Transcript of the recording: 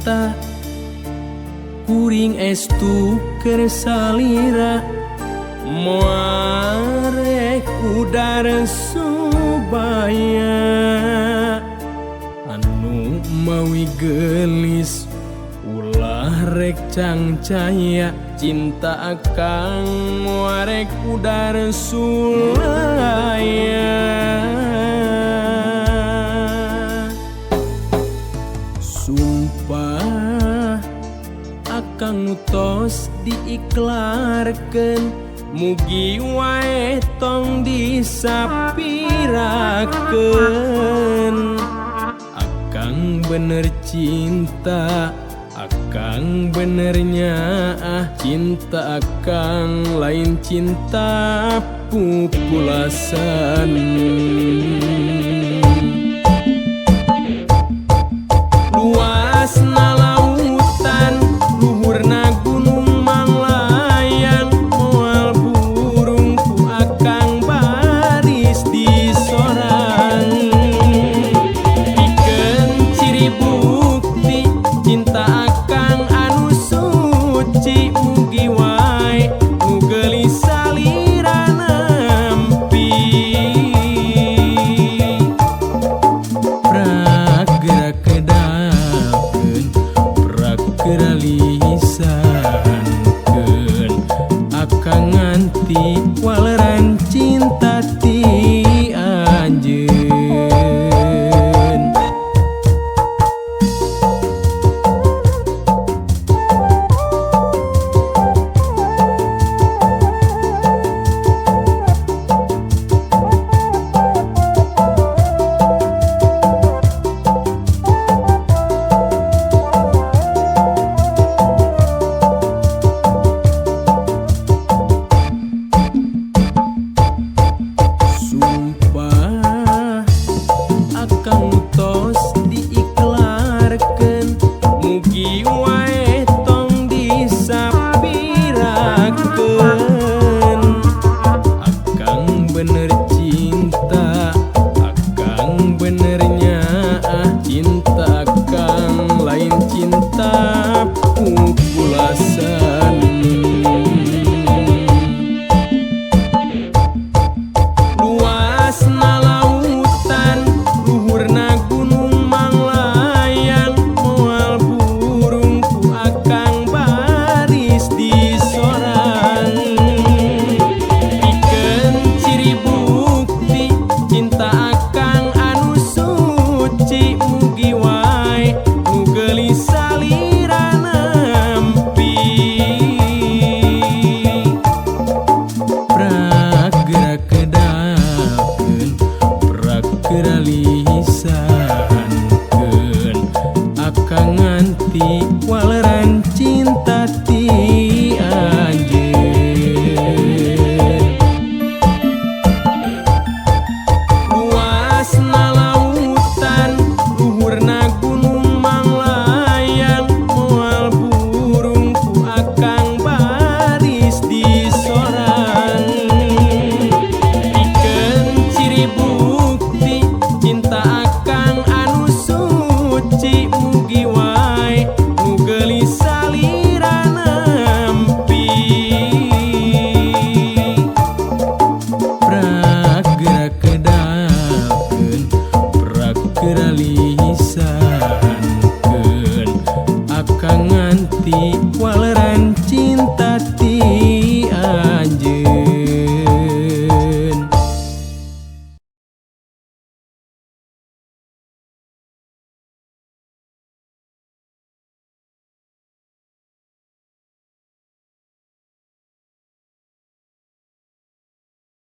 cinta kuring estu keur salira moal rek udar subaya anu mawi geulis ulah rek cangcaya cinta akang moal rek udar sulaya. Sumpah akang nutos diiklarkeun mugi wae tong disapirakeun akang bener cinta akang benernya ah cinta akang lain cinta pupulasan. Luasna lautan luhurna gunung manglayang moal burung ku akang baris disorang pikeun ciri bukti cinta akang anu suci mugi wae nu geulis salira nampi prageura kedakeun prageura lisankeun akang nganti waleran cinta ti anjeun. Sumpah akang tos diiklarkeun mugi wae tong disapirakeun akang bener cinta akang benernya ah cinta akang lain cinta pupulasan. Luasna lautan luhurna gunung manglayang moal burung ku akang baris disorang pikeun ciri bukti cinta akang anu suci mugi wae nu geulis salira nampi prageura kedakeun prageura lisankeun akang nganti waleran cinta ti anjeun. Luasna lautan luhurna gunung manglayang moal burung ku akang baris disorang pikeun ciri bukti cinta akang anu suci mugi wae nu geulis salira nampi prageura kedakeun prageura.